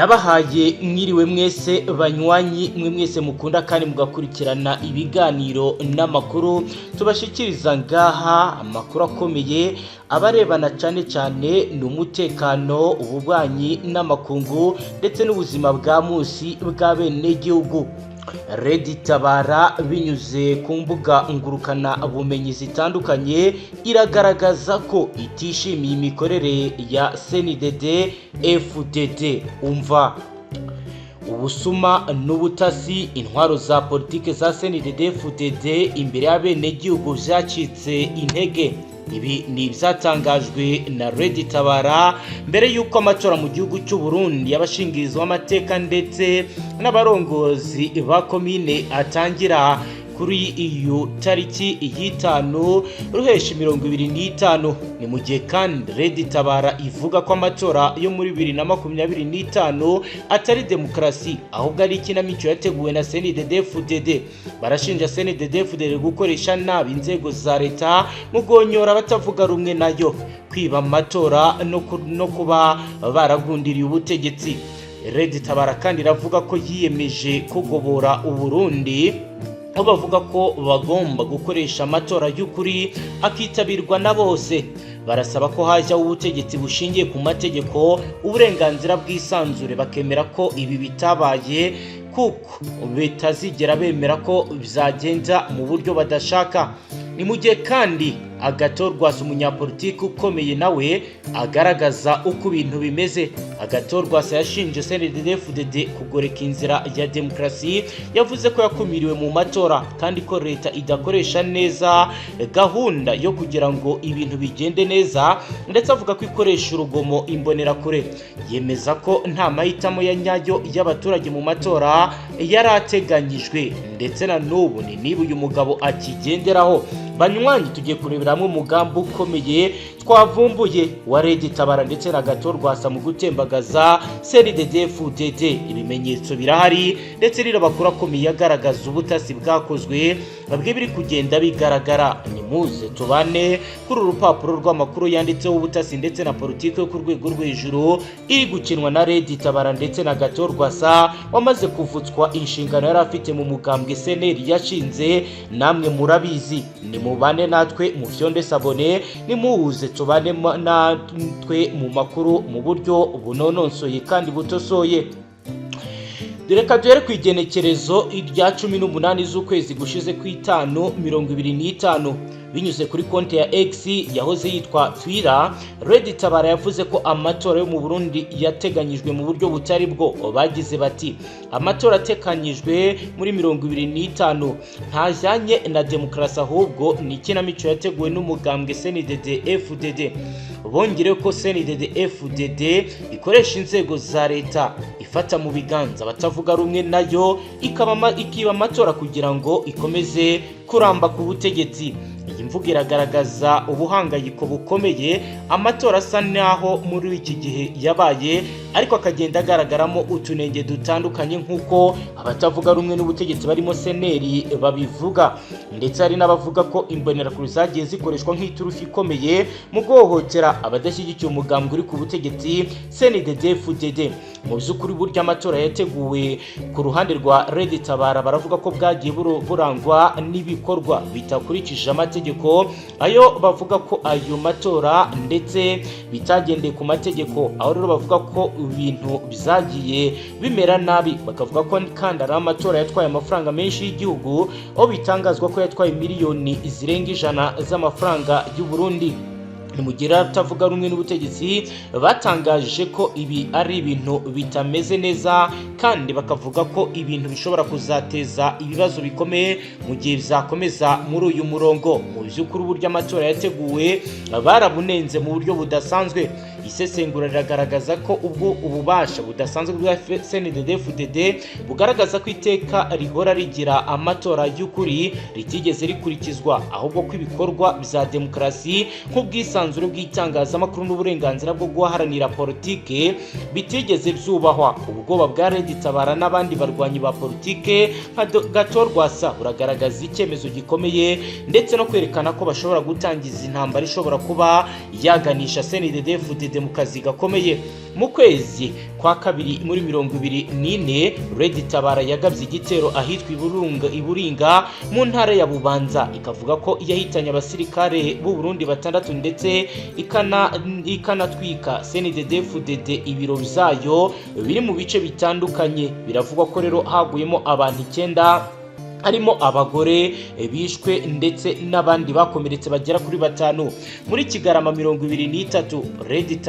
Ndabahaye mwiriwe mwese banywanyi mwe mwese mukunda kandi mugakurikirana ibiganiro n'amakuru tubashikiriza ngaha, amakuru akomeye abarebana cyane cyane n'umutekano, ububanyi n'amakungu ndetse n'ubuzima bwa munsi bwa bene gihugu. Red Tabara binyuze ku mbuga ngurukana bumenyi zitandukanye iragaragaza ko itishimiye imikorere ya CNDD FDD. Umva ubusuma n'ubutasi, intwaro za politike za CNDD FDD imbere y'abenegihugu byacitse intege. Ibi ni ibyatangajwe na Red Tabara mbere y'uko amatora mu gihugu cy'u Burundi y'abashingirizwa amateka ndetse n'abarongozi ba komine atangira kuri iyo tariki y'itanu ruheshi 25. Ni mu gihe kandi Red Tabara ivuga ko amatora yo muri 2025 atari demokarasi, ahubwo ari ikinamico yateguwe na CNDD-FDD. Barashinja CNDD-FDD gukoresha nabi inzego za leta mu guhonyora abatavuga rumwe nayo, kwiba amatora no kuba baragundiriye ubutegetsi. Red Tabara kandi iravuga ko yiyemeje kugobora Uburundi, aho bavuga ko bagomba gukoresha amatora y'ukuri akitabirwa na bose. Barasaba ko hajyaho ubutegetsi bushingiye ku mategeko, uburenganzira bw'isanzure, bakemera ko ibi bitabaye kuko bitazigera bemera ko bizagenda mu buryo badashaka. Ni mu gihe kandi Agathon Rwasa, umunyapolitiki ukomeye, nawe agaragaza uko ibintu bimeze. Agathon Rwasa yashinje CNDD-FDD kugoreka inzira ya demokarasi. Yavuze ko yakumiriwe mu matora kandi ko leta idakoresha neza gahunda yo kugira ngo ibintu bigende neza, ndetse avuga ko ikoresha urugomo imbonerakure. Yemeza ko nta mahitamo ya nyayo y'abaturage mu matora yari ateganyijwe, ndetse na n'ubu ni niba uyu mugabo akigenderaho. Banywanyi, tugiye kurebera hamwe umugambi ukomeye twavumbuye wa Red Tabara ndetse na Agathon Rwasa mu gutembagaza CNDD-FDD. Ibimenyetso birahari, ndetse rero amakuru akomeye agaragaza ubutasi bwakozwe babwe biri kugenda bigaragara. Nimuze tubane kuri uru rupapuro rw'amakuru yanditseho ubutasi ndetse na politiki yo ku rwego rwo hejuru iri gukinwa na Red Tabara ndetse na Agathon Rwasa wamaze kuvutswa inshingano yari afite mu mugambwe CNL yashinze. Namwe murabizi, nimubane natwe mu fyonde s'abonner, nimuhuze tubane natwe mu makuru mu buryo bunonosoye kandi butosoye. Reka duhere ku igenekerezo rya 18 z'ukwezi gushize ku itanu 25. Binyuze kuri konti ya X yahoze yitwa Twitter, Red Tabara yavuze ko amatora yo mu Burundi yateganyijwe mu buryo butari bwo. Bagize bati: "Amatora ateganyijwe muri 25 ntajyanye na demokarasi, ahubwo ni ikinamico yateguwe n'umugambwe CNDD FDD." Bongereho ko CNDD FDD ikoresha inzego za leta, ifata mu biganza abatavuga rumwe nayo, ikiba amatora kugira ngo ikomeze kuramba ku butegetsi. Iyi mvugo iragaragaza ubuhangayiko bukomeye. Amatora asa n'aho muri iki gihe yabaye, ariko akagenda agaragaramo utunenge dutandukanye, nk'uko abatavuga rumwe n'ubutegetsi barimo CNL babivuga, ndetse hari n'abavuga ko imbonerakure zagiye zikoreshwa nk'iturufu ikomeye mu guhohotera abadashyigikiye umugambwe uri ku butegetsi CNDD-FDD. Mu by'ukuri, buryo amatora yateguwe ku ruhande rwa Red Tabara, baravuga ko bwagiye burangwa n'ibikorwa bitakurikije amategeko, ayo bavuga ko ayo matora ndetse bitagendeye ku mategeko, aho rero bavuga ko ibintu byagiye bimera nabi. Bakavuga ko kandi ari amatora yatwaye amafaranga menshi y'igihugu, aho bitangazwa ko yatwaye miliyoni zirenga 100 z'amafaranga y'u Burundi. Ni atavuga rumwe n'ubutegetsi batangaje ko ibi ari ibintu bitameze neza, kandi bakavuga ko ibintu bishobora kuzateza ibibazo bikomeye mu gihe bizakomeza muri uyu murongo. Mu by'ukuri, uburyo amatora yateguwe barabunenze mu buryo budasanzwe. Isesengura riragaragaza ko ubwo ububasha budasanzwe bwa CNDD-FDD bugaragaza ko iteka rihora rigira amatora y'ukuri ritigeze rikurikizwa, ahubwo ko ibikorwa bya demokarasi nk'ubwisanzure ubwisanzure bw'itangazamakuru n'uburenganzira bwo guharanira politike bitigeze byubahwa. Ubwoba bwa Red Tabara n'abandi barwanyi ba politike nka Gatorwasa buragaragaza icyemezo gikomeye ndetse no kwerekana ko bashobora gutangiza intambara ishobora kuba yaganisha CNDD-FDD mu kazi gakomeye. Mu kwezi kwa kabiri muri 24, Red Tabara yagabye igitero ahitwa Iburunga, mu ntara ya Bubanza, ikavuga ko yahitanye abasirikare b'u Burundi batandatu ndetse ikanatwika CNDD-FDD ibiro byayo biri mu bice bitandukanye. Biravugwa ko rero haguyemo abantu 9, harimo abagore bishwe ndetse n'abandi bakomeretse bagera kuri batanu. Muri Kigarama 23, Red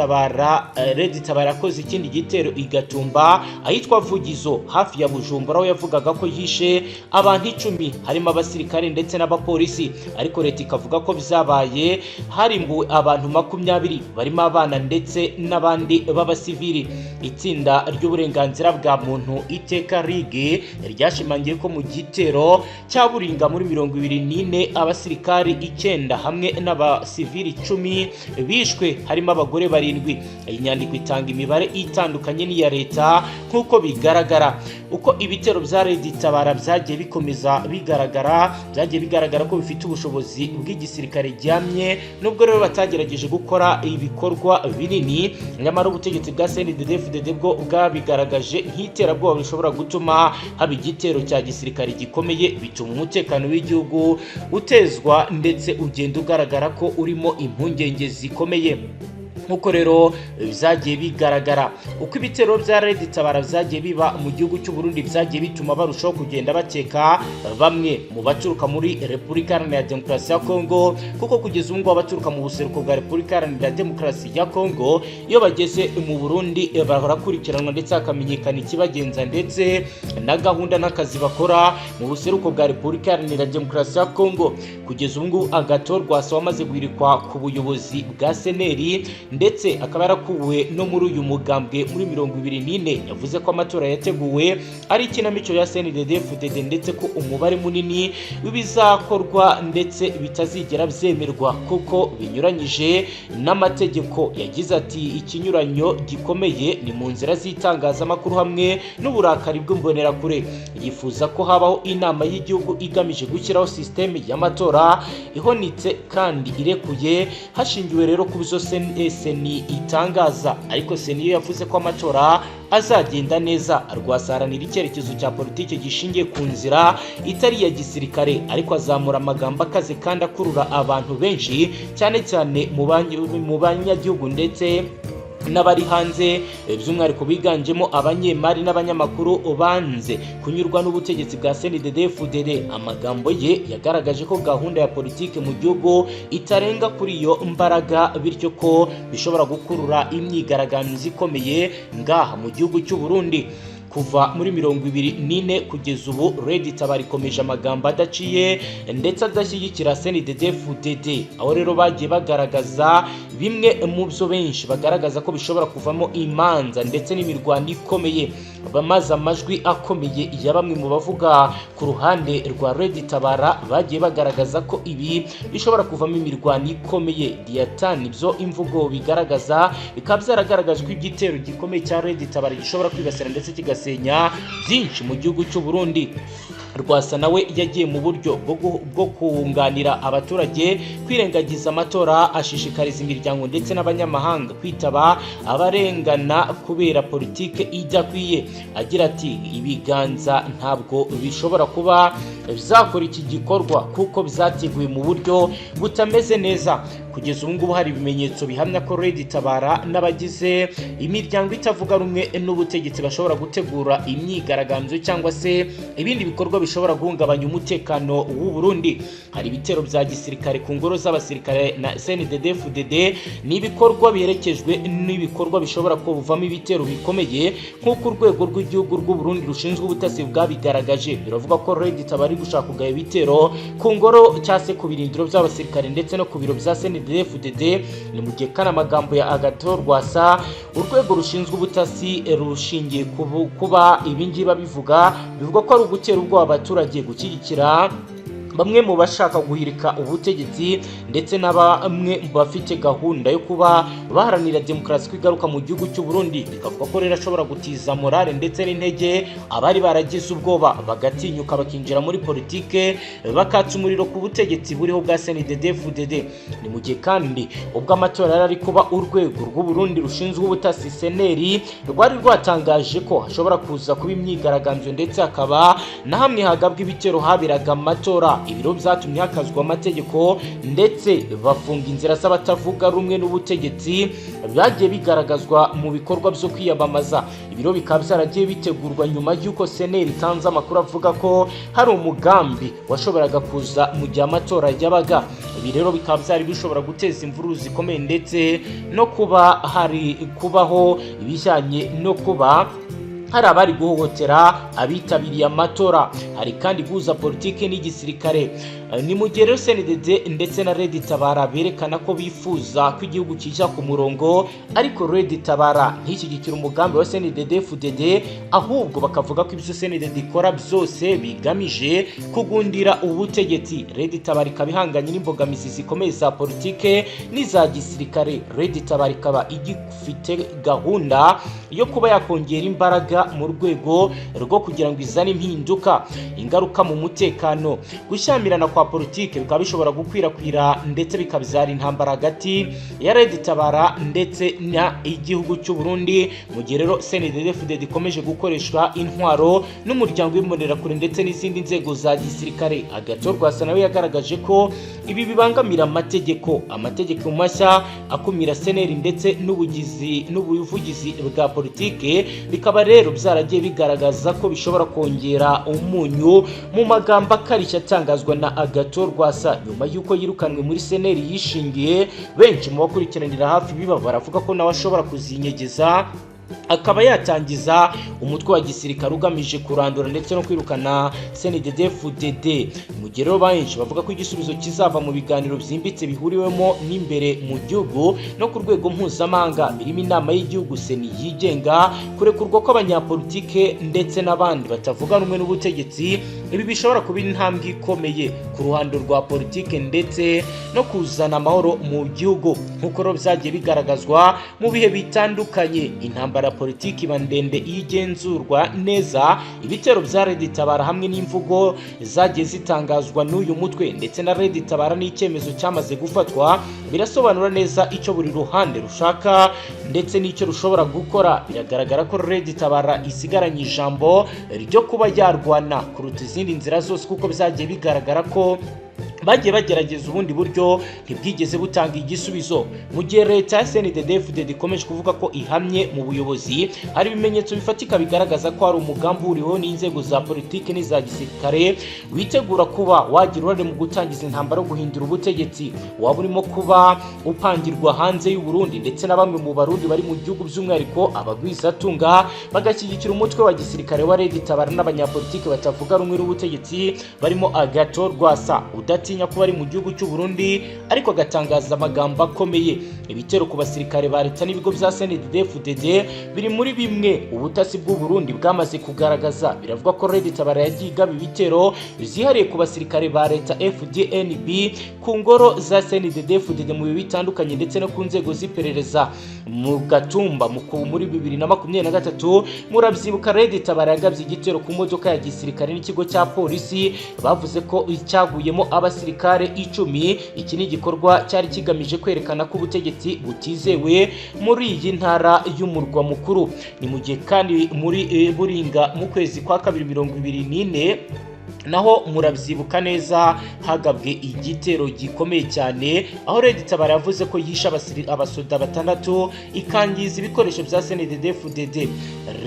Tabara yakoze ikindi gitero igatumba ahitwa Vugizo hafi ya Bujumbura, aho yavugaga ko yishe abantu 10, harimo abasirikare ndetse n'abapolisi, ariko leta ikavuga ko byabaye harimbuwe abantu 20, barimo abana ndetse n'abandi b'abasivili. Itsinda ry'uburenganzira bwa muntu Iteka Rige ryashimangiye ko mu gitero cya Buringa muri 24, abasirikari 9 hamwe n'abasivili 10 bishwe, harimo abagore barindwi. Iyi nyandiko itanga imibare itandukanye n'iya leta. Nk'uko bigaragara, uko ibitero bya Red Tabara byagiye bikomeza bigaragara, byagiye bigaragara ko bifite ubushobozi bw'igisirikare gihamye. Nubwo rero batagerageje gukora ibikorwa binini, nyamara ubutegetsi bwa CNDD-FDD bwo bwabigaragaje nk'iterabwoba bishobora gutuma haba igitero cya gisirikare gikomeye, bituma umutekano w'igihugu utezwa ndetse ugenda ugaragara ko urimo impungenge zikomeye. Nk'uko rero byagiye bigaragara, uko ibitero bya Red Tabara byagiye biba mu gihugu cy'u Burundi, byagiye bituma barushaho kugenda bakeka bamwe mu baturuka muri Repubulika Iharanira Demokarasi ya Kongo, kuko kugeza ubu ngubu abaturuka mu buseruko bwa Repubulika Iharanira Demokarasi ya Kongo iyo bageze mu Burundi barakurikiranwa ndetse hakamenyekana ikibagenza ndetse na gahunda n'akazi bakora mu buseruko bwa Repubulika Iharanira Demokarasi ya Kongo. Kugeza ubu ngubu, Agathon Rwasa wamaze guhirikwa ku buyobozi bwa CNL ndetse akaba yarakuwe no muri uyu mugambwe muri 24, yavuze ko amatora yateguwe ari ikinamico ya CNDD-FDD, ndetse ko umubare munini w'ibizakorwa ndetse bitazigera byemerwa kuko binyuranyije n'amategeko. Yagize ati: "Ikinyuranyo gikomeye ni mu nzira z'itangazamakuru hamwe n'uburakari bw'imbonerakure." Yifuza ko habaho inama y'igihugu igamije gushyiraho sisiteme y'amatora ihonitse kandi irekuye, hashingiwe rero ku byo CENI itangaza. Ariko CENI yo yavuze ko amatora azagenda neza. Rwasaharanira icyerekezo cya politiki gishingiye ku nzira itari iya gisirikare, ariko azamura amagambo akaze kandi akurura abantu benshi, cyane cyane mu banyagihugu ndetse n'abari hanze, by'umwihariko biganjemo abanyemari n'abanyamakuru banze kunyurwa n'ubutegetsi bwa CNDD-FDD. Amagambo ye yagaragaje ko gahunda ya politiki mu gihugu itarenga kuri iyo mbaraga, bityo ko bishobora gukurura imyigaragambyo ikomeye ngaha mu gihugu cy'u Burundi. Kuva muri 24 kugeza ubu, Red Tabara ikomeje amagambo adaciye ndetse adashyigikira CNDD-FDD, aho rero bagiye bagaragaza bimwe mu byo benshi bagaragaza ko bishobora kuvamo imanza ndetse n'imirwano ikomeye. Bamaze amajwi akomeye ya bamwe mu bavuga ku ruhande rwa Red Tabara bagiye bagaragaza ko ibi bishobora kuvamo imirwano ikomeye. Diatan ibyo imvugo bigaragaza, bikaba byaragaragajwe ko igitero gikomeye cya Red Tabara gishobora kwibasira ndetse kigasenya byinshi mu gihugu cy'u Burundi. Rwasa nawe yagiye mu buryo bwo kunganira abaturage kwirengagiza amatora, ashishikariza imiryango ndetse n'abanyamahanga kwitaba abarengana kubera politike idakwiye, agira ati: "Ibiganza ntabwo bishobora kuba byakora iki gikorwa kuko byateguwe mu buryo butameze neza." Kugeza ubu ngubu hari ibimenyetso bihamya ko Red Tabara n'abagize imiryango itavuga rumwe n'ubutegetsi bashobora gutegura imyigaragambyo cyangwa se ibindi bikorwa bishobora guhungabanya umutekano w'u Burundi. Hari ibitero bya gisirikare ku ngoro z'abasirikare na CNDD-FDD, ni ibikorwa biherekejwe n'ibikorwa bishobora kuvamo ibitero bikomeye, nk'uko urwego rw'igihugu rw'u Burundi rushinzwe ubutasi bwabigaragaje. Biravuga ko Red Tabara iri gushaka kugaba ibitero ku ngoro cyangwa se ku birindiro by'abasirikare ndetse no ku biro bya CNDD-FDD. Ni mu gihe kandi amagambo ya Agathon Rwasa, urwego rushinzwe ubutasi rushingiye kuba ibingibi babivuga, bivuga ko ari ugutera ubwoba abaturage gushyigikira Bamwe mu bashaka guhirika ubutegetsi ndetse na bamwe mu bafite gahunda yo kuba baharanira demokarasi ko igaruka mu gihugu cy'u Burundi. Bikavuga ko rero ashobora gutiza morale ndetse n'intege abari baragize ubwoba, bagatinyuka bakinjira muri politike, bakatsa umuriro ku butegetsi buriho bwa CNDD-FDD. Ni mu gihe kandi ubwo amatora yari ari kuba, urwego rw'u Burundi rushinzwe ubutasi CNR rwari rwatangaje ko hashobora kuza kuba imyigaragambyo, ndetse hakaba na hamwe hagabwa ibitero haberaga amatora. Ibiro byatumye hakazwa amategeko ndetse bafunga inzira z'abatavuga rumwe n'ubutegetsi byagiye bigaragazwa mu bikorwa byo kwiyamamaza. Ibiro bikaba byaragiye bitegurwa nyuma y'uko CNR itanze amakuru avuga ko hari umugambi washoboraga kuza mu gihe amatora yabaga. Ibi rero bikaba byari bishobora guteza imvururu zikomeye, ndetse no kuba hari kubaho ibijyanye no kuba hari abari guhohotera abitabiriye amatora. Hari kandi guhuza politiki n'igisirikare. Ni mu gihe rero CNDD ndetse na Red Tabara berekana ko bifuza ko igihugu kijya ku murongo, ariko Red Tabara ntishyigikire umugambi wa CNDD FDD, ahubwo bakavuga ko ibyo CNDD ikora byose bigamije kugundira ubutegetsi. Red Tabara ikaba ihanganye n'imbogamizi zikomeye za politike n'iza gisirikare. Red Tabara ikaba igifite gahunda yo kuba yakongera imbaraga mu rwego rwo kugira ngo izane impinduka. Ingaruka mu mutekano: gushyamirana kwa politike bikaba bishobora gukwirakwira ndetse bikabyara intambara hagati ya Red Tabara ndetse na igihugu cy'u Burundi, mu gihe rero CNDD-FDD ikomeje gukoreshwa intwaro n'umuryango w'Imbonerakure ndetse n'izindi nzego za gisirikare. Agathon Rwasa nawe yagaragaje ko ibi bibangamira amategeko mashya akumira CNR ndetse n'ubugizi n'ubuvugizi bwa politike. Bikaba rero byaragiye bigaragaza ko bishobora kongera umunyu mu magambo akarishye atangazwa na Agathon Rwasa nyuma y'uko yirukanwe muri CNR yishingiye. Benshi mu bakurikiranira hafi biba baravuga ko nawe ashobora kuzinyegeza, akaba yatangiza umutwe wa gisirikare ugamije kurandura ndetse no kwirukana CNDD-FDD. Mu gihe rero benshi bavuga ko igisubizo kizava mu biganiro byimbitse bihuriwemo n'imbere mu gihugu no ku rwego mpuzamahanga, birimo inama y'igihugu CENI yigenga, kurekurwa kw'abanyapolitike ndetse n'abandi batavuga rumwe n'ubutegetsi. Ibi bishobora kuba intambwe ikomeye ku ruhando rwa politike ndetse no kuzana amahoro mu gihugu. Nk'uko rero byagiye bigaragazwa mu bihe bitandukanye, intambara ya politiki iba ndende iyo igenzurwa neza. Ibitero bya Red Tabara hamwe n'imvugo zagiye zitangazwa n'uyu mutwe ndetse na Red Tabara n'icyemezo cyamaze gufatwa birasobanura neza icyo buri ruhande rushaka ndetse n'icyo rushobora gukora. Biragaragara ko Red Tabara isigaranye ijambo ryo kuba yarwana kuruta izindi nzira zose, kuko byagiye bigaragara ko bagiye bagerageza ubundi buryo ntibwigeze butanga igisubizo. Mu gihe leta ya CNDD-FDD ikomeje kuvuga ko ihamye mu buyobozi, hari ibimenyetso bifatika bigaragaza ko hari umugambi uriho n'inzego za politiki n'iza gisirikare witegura kuba wagira uruhare mu gutangiza intambara yo guhindura ubutegetsi, waba urimo kuba upangirwa hanze y'u Burundi ndetse na bamwe mu Barundi bari mu gihugu, by'umwihariko abagwizatunga, bagashyigikira umutwe wa gisirikare wa Red Tabara n'abanyapolitiki batavuga rumwe n'ubutegetsi barimo Agathon Rwasa, udatinya kuba ari mu gihugu cy'u Burundi ariko agatangaza amagambo akomeye. Ibitero ku basirikare ba leta n'ibigo bya CNDD-FDD biri muri bimwe ubutasi bw'u Burundi bwamaze kugaragaza. Biravuga ko Red Tabara yagiye igaba ibitero byihariye ku basirikare ba leta FDNB, ku ngoro za CNDD-FDD mu bihe bitandukanye, ndetse no ku nzego z'iperereza mu Gatumba. Muri 2023, murabyibuka, Red Tabara yagabye igitero ku modoka ya gisirikare n'ikigo cya polisi, bavuze ko cyaguyemo abasirikare 10. Iki ni igikorwa cyari kigamije kwerekana ko ubutegetsi butizewe muri iyi ntara y'umurwa mukuru. Ni mu gihe kandi muri Buringa mu kwezi kwa kabiri 24, naho murabyibuka neza, hagabwe igitero gikomeye cyane, aho Red Tabara yavuze ko yishe abasoda batandatu, ikangiza ibikoresho bya CNDD-FDD.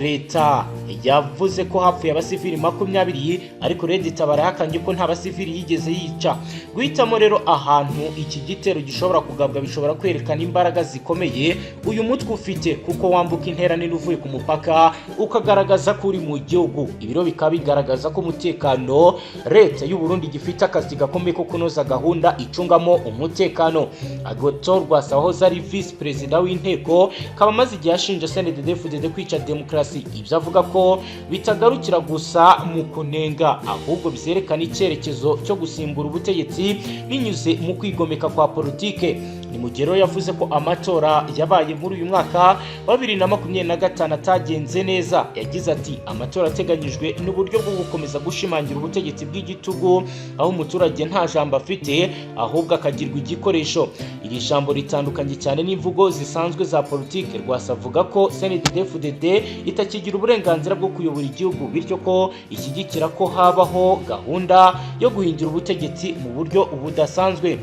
Leta yavuze ko hapfuye abasivili 20, ariko Red Tabara yahakanye ko nta basivili yigeze yica. Guhitamo rero ahantu iki gitero gishobora kugabwa bishobora kwerekana imbaraga zikomeye uyu mutwe ufite, kuko wambuka intera nini uvuye ku mupaka ukagaragaza ko uri mu gihugu. Ibiro bikaba bigaragaza ko umutekano ko leta y'u Burundi gifite akazi gakomeye ko kunoza gahunda icungamo umutekano. Agathon Rwasa wahoze ari vice perezida w'inteko kaba amaze igihe ashinja CNDD-FDD kwica demokarasi, ibyo avuga ko bitagarukira gusa mu kunenga, ahubwo byerekana icyerekezo cyo gusimbura ubutegetsi binyuze mu kwigomeka kwa politike. Ni mu gihe rero yavuze ko amatora yabaye muri uyu mwaka wa 2025 atagenze neza. Yagize ati: "Amatora ateganyijwe n'uburyo bwo gukomeza gushimangira ubutegetsi bw'igitugu, aho umuturage nta jambo afite, ahubwo akagirwa igikoresho." Iri jambo ritandukanye cyane n'imvugo zisanzwe za politike. Rwasa avuga ko CNDD-FDD itakigira uburenganzira bwo kuyobora igihugu, bityo ko ishyigikira ko habaho gahunda yo guhindura ubutegetsi mu buryo budasanzwe.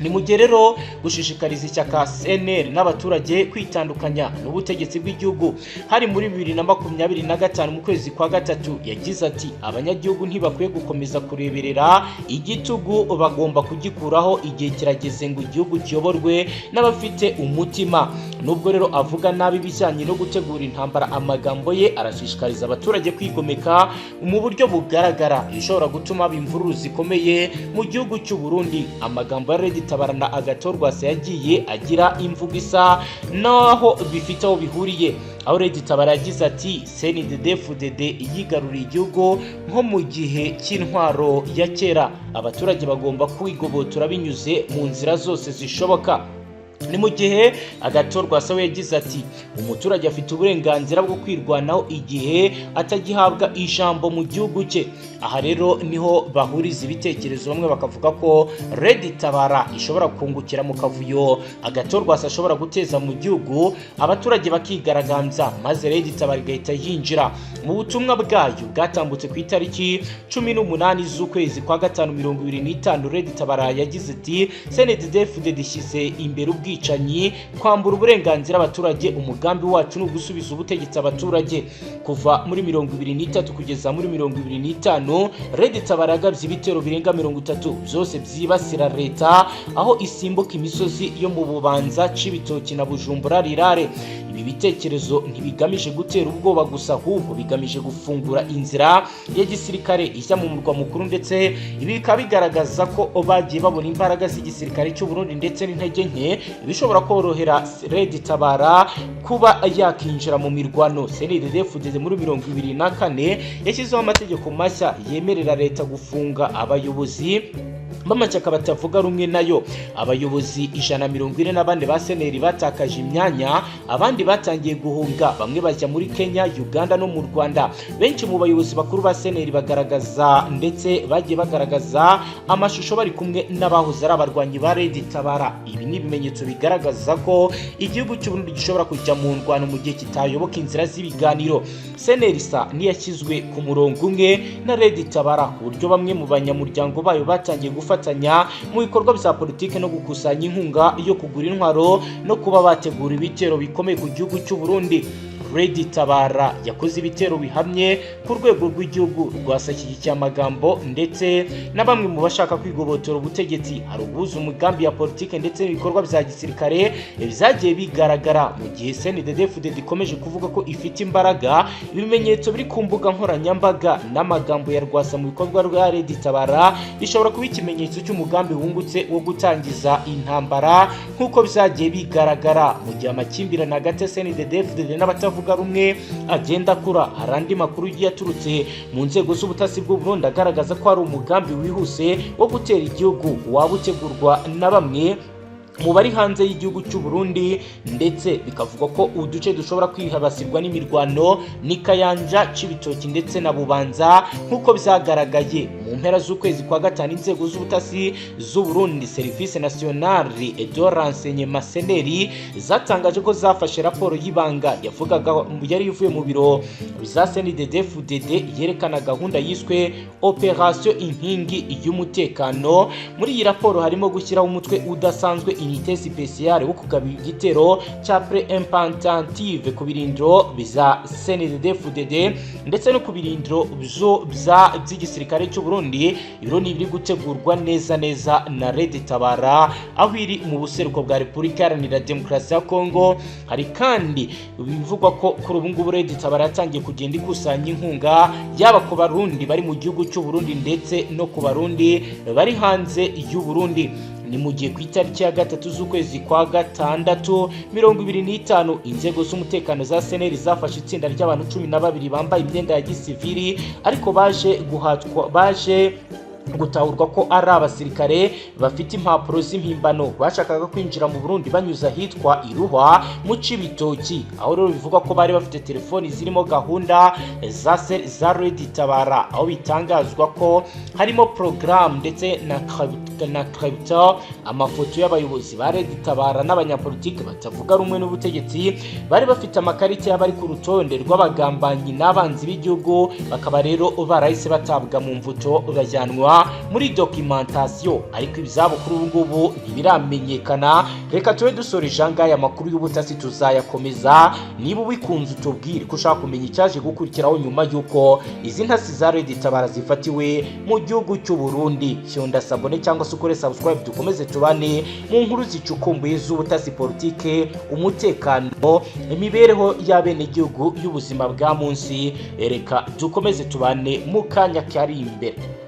Ni mu gihe rero gushishikariza ishyaka CNL n'abaturage kwitandukanya n'ubutegetsi bw'igihugu. Hari muri 2025 mu kwezi kwa gatatu. Yagize ati: "Abanyagihugu ntibakwiye gukomeza kureberera igitugu, bagomba kugikuraho. Igihe kirageze ngo igihugu kiyoborwe n'abafite umutima." Nubwo rero avuga nabi ibijyanye no gutegura intambara, amagambo ye arashishikariza abaturage kwigomeka mu buryo bugaragara, ibishobora gutuma haba imvururu zikomeye mu gihugu cy'u Burundi. Amagambo ya Red Tabara na Agathon Rwasa yagiye agira imvugo isa naho bifite aho bihuriye, aho Red Tabara yagize ati: "CNDD-FDD yigaruriye igihugu nko mu gihe cy'intwaro ya kera, abaturage bagomba kwigobotora binyuze mu nzira zose zishoboka." Ni mu gihe Agathon Rwasa we yagize ati: "Umuturage afite uburenganzira bwo kwirwanaho igihe atagihabwa ijambo mu gihugu cye." Aha rero niho bahuriza ibitekerezo, bamwe bakavuga ko Red Tabara ishobora kungukira mu kavuyo Agathon Rwasa ashobora guteza mu gihugu, abaturage bakigaragambya, maze Red Tabara igahita yinjira. Mu butumwa bwayo bwatambutse ku itariki 18 z'ukwezi kwa gatanu 2025, Red Tabara yagize ati: "CNDD-FDD ishyize imbere ubwicanyi, kwambura uburenganzira abaturage. Umugambi wacu ni ugusubiza ubutegetsi abaturage." Kuva muri 2023 kugeza muri 2025, Red Tabara yagabye ibitero birenga 30 byose byibasira leta, aho isimbuka imisozi yo mu Bubanza, Cibitoki na Bujumbura Rirare. Ibi bitekerezo ntibigamije gutera ubwoba gusa, ahubwo bigamije gufungura inzira ya gisirikare ijya mu murwa mukuru, ndetse ibi bikaba bigaragaza ko bagiye babona imbaraga z'igisirikare cy'u Burundi ndetse n'intege nke, bishobora korohera Red Tabara kuba yakinjira mu mirwano. CNDD-FDD muri 2024 yashyizeho amategeko mashya yemerera leta gufunga abayobozi b'amashyaka batavuga rumwe nayo. Abayobozi 144 ba CNL batakaje imyanya, abandi batangiye guhunga, bamwe bajya muri Kenya, Uganda no mu Rwanda. Benshi mu bayobozi bakuru ba CNL bagaragaza, ndetse bagiye bagaragaza amashusho bari kumwe n'abahoze ari abarwanyi ba Red Tabara. Ibi ni ibimenyetso bigaragaza ko igihugu cy'u Burundi gishobora kujya mu ndwano mu gihe kitayoboka inzira z'ibiganiro. CNL isa niyashyizwe ku murongo umwe na Red Tabara, ku buryo bamwe mu banyamuryango bayo batangiye gufatanya mu bikorwa bya politiki no gukusanya inkunga yo kugura intwaro no kuba bategura ibitero bikomeye ku gihugu cy'u Burundi. Red Tabara yakoze ibitero bihamye ku rwego rw'igihugu. Rwasashyigikiye amagambo ndetse na bamwe mu bashaka kwigobotora ubutegetsi. Hari ubuza umugambi ya politiki ndetse n'ibikorwa bya gisirikare byagiye bigaragara, mu gihe CNDD-FDD ikomeje kuvuga ko ifite imbaraga. Ibimenyetso biri ku mbuga nkoranyambaga n'amagambo ya Rwasa mu bikorwa rwa Red Tabara bishobora kuba ikimenyetso cy'umugambi wungutse wo gutangiza intambara, nk'uko byagiye bigaragara. Mu gihe amakimbirane hagati ya CNDD-FDD n'abatavuga rumwe agenda akura, hari andi makuru yagiye aturutse mu nzego z'ubutasi bw'u Burundi agaragaza ko hari umugambi wihuse wo gutera igihugu waba utegurwa na bamwe mu bari hanze y'igihugu cy'u Burundi, ndetse bikavugwa ko uduce dushobora kwibasirwa n'imirwano ni Kayanja, Cibitoki ndetse na Bubanza, nk'uko byagaragaye mu mpera z'ukwezi kwa gatanu. Inzego z'ubutasi z'u Burundi, Service National de Renseignement SNR, zatangaje ko zafashe raporo y'ibanga yavugaga, yari ivuye mu biro za CNDD-FDD, yerekana gahunda yiswe Operation Inkingi y'Umutekano. Muri iyi raporo harimo gushyiraho umutwe udasanzwe, unité spéciale, wo kugaba igitero cya préemptive ku birindiro bya CNDD-FDD ndetse no ku birindiro by'igisirikare cy'u Burundi. Burundi. Ibiro ni ibiri gutegurwa neza neza na Red Tabara aho iri mu buseruko bwa Repubulika Iharanira Demokarasi ya Kongo. Hari kandi bivugwa ko kuri ubu ngubu Red Tabara yatangiye kugenda ikusanya inkunga, yaba ku Barundi bari mu gihugu cy'u Burundi ndetse no ku Barundi bari hanze y'u Burundi. Ni mu gihe ku itariki ya 3 z'ukwezi kwa gatandatu 25, inzego z'umutekano za CNL zafashe itsinda ry'abantu 12 bambaye imyenda ya gisivili, ariko baje guhatwa, baje gutahurwa ko ari abasirikare bafite impapuro z'impimbano, bashakaga kwinjira mu Burundi banyuze ahitwa Iruhwa mu Cibitoki, aho rero bivugwa ko bari bafite telefoni zirimo gahunda za Red Tabara, aho bitangazwa ko harimo porogaramu ndetse na crypto, amafoto y'abayobozi ba Red Tabara n'abanyapolitiki batavuga rumwe n'ubutegetsi. Bari bafite amakarita y'abari ku rutonde rw'abagambanyi n'abanzi b'igihugu, bakaba rero barahise batabwa mu mvuto, bajyanwa muri documentation, ariko ibyabo kuri ubu ngubu ntibiramenyekana. Reka tube dusoreje ngaya amakuru y'ubutasi, tuzayakomeza. Niba ubikunze, utubwire ko ushaka kumenya icyaje gukurikiraho nyuma y'uko izi ntasi za Red Tabara zifatiwe mu gihugu cy'u Burundi. Fyonda s'abonner cyangwa se ukore subscribe, dukomeze tubane mu nkuru zicukumbuye z'ubutasi, politike, umutekano, imibereho y'abenegihugu, y'ubuzima bwa munsi. Reka dukomeze tubane mu kanya kari imbere.